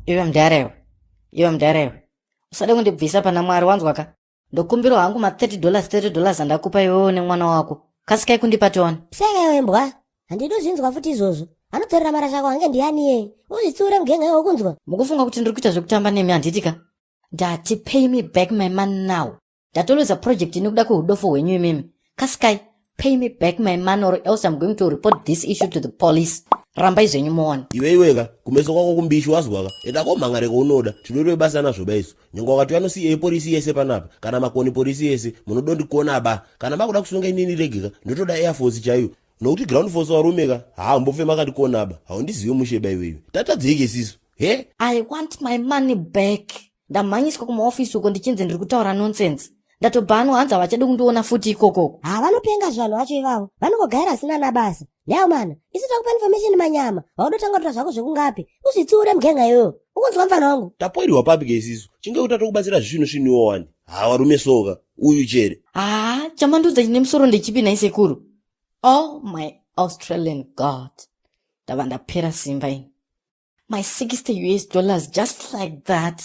Iwe mudhara iwe, iwe mudhara iwe, usade kundibvisa pana Mwari wanzwa ka? Ndokumbirawo hangu ma 30 dollars 30 dollars andakupa iwewe nemwana wako. Kasikai kundipa tione. Seka iwe mbwa, handidi kuzvinzwa futi izvozvo. Anodzorera marasha ako hange ndiani iye? Uzvitsiure mugenga iwe ukunzwa. Mukufunga kuti ndiri kuita zvekutamba nemi handiti ka? Ndati pay me back my money now. Ndatoluza project nekuda kwehudofo hwenyu imimi. Kasikai, pay me back my money or else I'm going to report this issue to the police. Rambai zvenyu muone. Iwe iweka, kumeso kwako kumbishi wazwaka. Enda komhangare kwaunoda, tinorwe basa nazvo baiso. Nyangwe wakati ano CA polisi yese panapa, kana makoni polisi yese, munodondikona ba. Kana makuda kusunga inini regeka, ndotoda air force chaiyo. Nokuti ground force varume ka, haa mbofe makandikona ba. Haundizive mushe ba iwewe. Tatadzeike sisu. He? I want my money back. Ndamhanyiswa kumaofisi uko ndichinzi ndiri kutaura nonsense. Ndatobhanwa hanzi havachadi kundiona futi ikoko. Ha vanopenga zvanhu vacho ivavo. Vanongogaira asina nabasa. Nyawo mana, isu takupa information manyama. Vaudotanga kutora zvako zvekungapi. Uzvitsiure mugenga iwewe. Ukunzwa mfana wangu? Tapoirwa papi ke isisu? Chinge kuti tatokubatsira zvisvinu svinuwo wani. Haa varume soka. Uyu chere. Haa, chamandiudza chine musoro ndechipi nhai sekuru? Oh my Australian God. Ndava ndapera simba ini. My 60 US dollars just like that.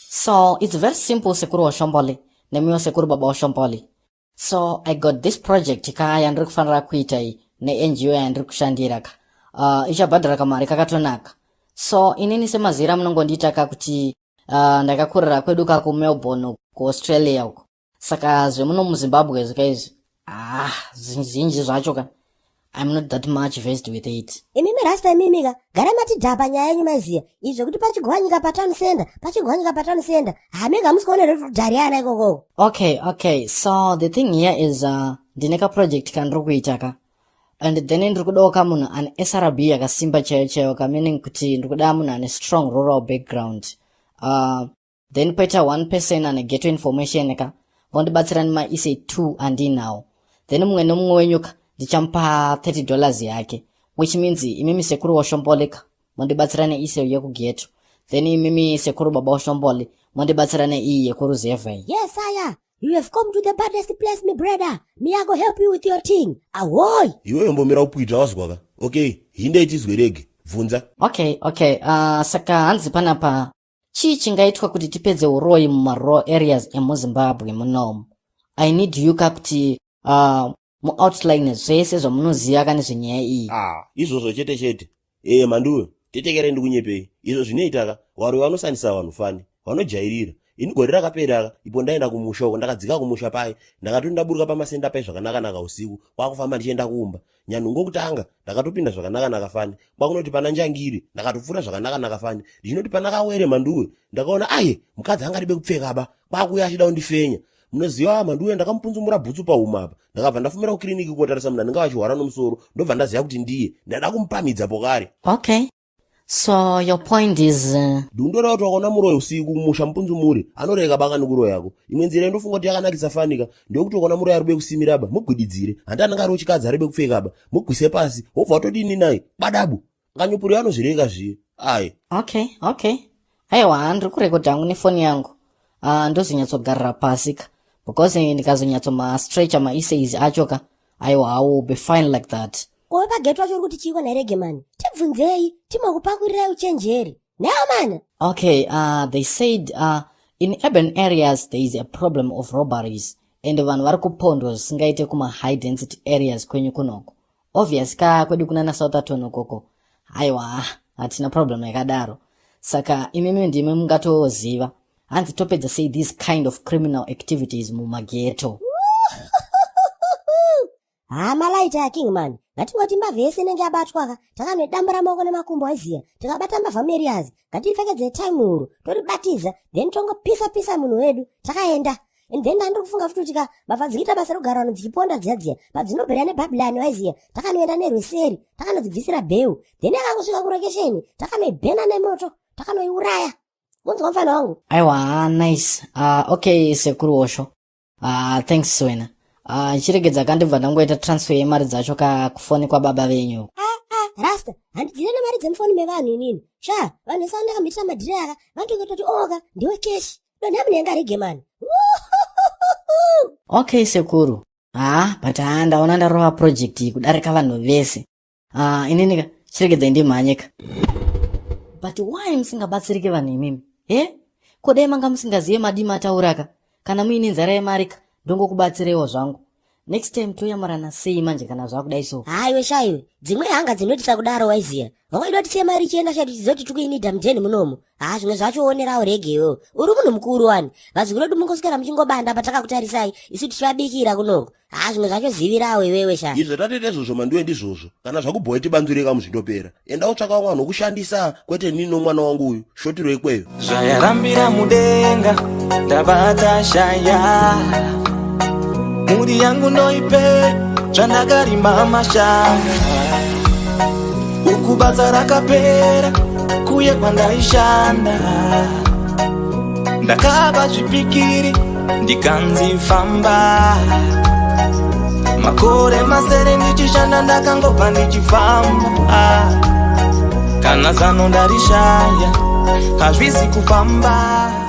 So it's very simple sekuru washomboli nemiwo sekuru baba washomboli. So I got this project ka yandiri kufanira kuita iyi neNGO yandiri kushandira ka. Ichabhadhara kamari kakatonaka. So inini semazira munongondiita ka kuti ndakakurira kwedu ka kuMelbourne kuAustralia uko. Saka zvemuno muZimbabwe zvika izvi ah zvizhinji zvacho ka I'm not that much versed with it. Imimi rasta imimi ka garai matidhapa nyaya yenyu maiziya izvi zvekuti pachigwanyika patown center pachigwanyika patown center hamenge hamusi kuona here kuti kudhariana ikoko. Okay, okay. So the thing here is ndine ka project kandiri kuita ka. And then ndiri kudawo ka munhu ane SRB yakasimba chaiyo chaiyo ka meaning kuti ndiri kuda munhu ane strong rural background. Then poita one person ane ghetto information ka vondibatsira nemaise 2 andinawo. Then mumwe nemumwe wenyu ka ndichamupa 30 dollars yake, which means imimi sekuru washombole ka mondibatsira neise yekughetto, then imimi sekuru baba washombole mondibatsira neiyi yekuruzevha iyi. Yes aya, you have come to the baddest place me brother. Me I go help you with your thing. Ahoy! Iwe yombomira kupwita wazwa ka. Okay, hinde itizwe rege. Bvunza. Okay, okay. Saka hanzi panapa chii chingaitwa kuti tipedze uroyi mumarural areas emuZimbabwe munomu? I need you ka kuti muoutline zvese zvamunoziva ka nezvenyaya iyi. Ah, izvozvo chete chete. Manduwe, tetekere ndikunyepei. Izvo zvinoita ka, varoyi vanosanisa vanhu fani, vanojairira. Ini gore rakapera ka, ipo ndaenda kumusha uko, ndakadzika kumusha pai, ndakatoti ndaburuka pamasenda pai zvakanaka-naka usiku, kwakufamba ndichienda kumba. Nyanhungo kutanga, ndakatopinda zvakanaka-naka fani, kwakunoti pana Njangiri, ndakatopfuura zvakanaka-naka fani, ndichinoti pana Kawere manduwe, ndakaona aye, mukadzi angadibe kupfeka ba, kwakuuya achida kundifenya. Munoziva manduwe, ndakamupunzumura bhutsu pahuma apa, ndakabva ndafumira kukiriniki kotarisa munhu anenge achihwara nomusoro, ndobva ndaziva kuti ndiye, ndada kumupamhidza pokare. Okay. So your point is Ndikundoreva kuti wakaona muroyi usiku kumusha mupunzumuri, anoreka baka nekuroyako. Imwe nzira indofunga kuti yakanakisa fanika ndeyekuti ukaona muroyi aribe kusimira ba, mugwididzire. Handi anenge ari wechikadzi aribe kupfeka ba, mugwise pasi, wobva watodini naye? Badabu. Kanyupuri anozvireka zviye. Aye. Okay, okay. Aiwa, ndiri kurekodha hangu nefoni yangu. Ndozonyatsogarira pasi ka. Because ndikazonyatso ma-stretcher ma-essays acho ka, aiwa, I will be fine like that. Kowe pageto wacho uri kuti chiiko nherege mani? Tibvunzei, timokupakurirai uchenjeri. Nhawo mana. Okay, they said in urban areas there is a problem of robberies and vanhu vari kupondwa zvisingaite kuma high density areas kwenyu kunoko. Obvious ka kwedu kunana Southerton ukoko. Aiwa, hatina problem yakadaro. Saka imimi ndimi mungatoziva. Hanzi topedza sei these kind of criminal activities mumaghetto. Ha malaita ya King man. Ngatingoti mbavha yese inenge yabatwa ka. Takanoidambura maoko nemakumbo aiziya. Tikabata mbavha Marias. Ngatiipfekedze time huru. Toribatidza. Then tongopisa pisa munhu wedu. Takaenda. And then ndandiri kufunga futi kuti ka mbavha dzichiita basa rekugara vanhu dzichiponda dziya dziya. Padzinobhera neBhabhilani waiziya. Takanoenda nerweseri. Takanodzibvisira bheu. Then yakangosvika kurokesheni. Takanoibhena nemoto. Takanoiuraya. Kunzwa mfana wangu. Aiwa, nice. Okay, sekuru Osho. Thanks wena. Chiregedza kandibva ndangoita transfer yemari dzacho ka kufoni kwababa venyu. Rasta, handidzire nemari dzemufoni mevanhu inini. Sha, vanhu vese vandakamitira madhiri aka, vanotongototi oka, ndiwe cash. Donha munenga rege mani. Okay, sekuru. But ndaona ndarova project iyi kudarika vanhu vese. Inini ka, Chiregedzai ndimhanyeka. But why musingabatsirike vanhu imimi? He? Ko dai manga musingazive madii matauraka? Kana muine nzara yemarika ndongokubatsireiwo zvangu. Next time toyamurana sei manje kana zvakudai so? Haiwe shaiwe, dzimwe hanga dzinotisa kudaro waiziya. Vangoida tisiye mari ichienda shai tichizoti tikuinida mujeni munomu. Haa zvimwe zvacho onerawo rege iwewe. Uri munhu mukuru wani. Vazukuru vedu mungoswera muchingobanda patakakutarisai isu tichivabikira kunoku. Haa zvimwe zvacho zivirawo iwewe sha. Izvo tatete izvozvo mandiwe ndizvozvo. Kana zvakubhowa tibanzureka muzvindopera. Enda utsvaka vamwe vanhu vokushandisa kwete nini nomwana wangu uyu. Shotiro ikweyo. Zvayarambira mudenga ndabata shaya mhuri yangu ndoipe zvandakarima mashanga uku basa rakapera kuye kwandaishanda ndakaba zvipikiri ndikanzi famba makore masere ndichishanda ndakangobva ndichifamba kana zano ndarishaya hazvisi kufamba.